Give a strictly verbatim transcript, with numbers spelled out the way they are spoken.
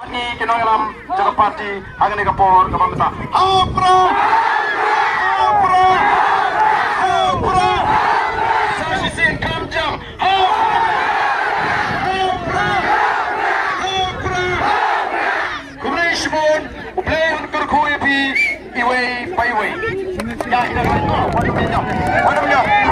Ngi ki nongïalam jong ka party ha kane ka por kaba mynta. Ha u Prah! Ha u Prah! Ha u Prah! Sa shisien kham jam. Ha u Prah! Ha u Prah! Ha u Prah! Khublei shibun, U Blei un kyrkhu ïa phi iwei pa iwei. Ïa, ïa, ïa, ïa, ïa, ïa.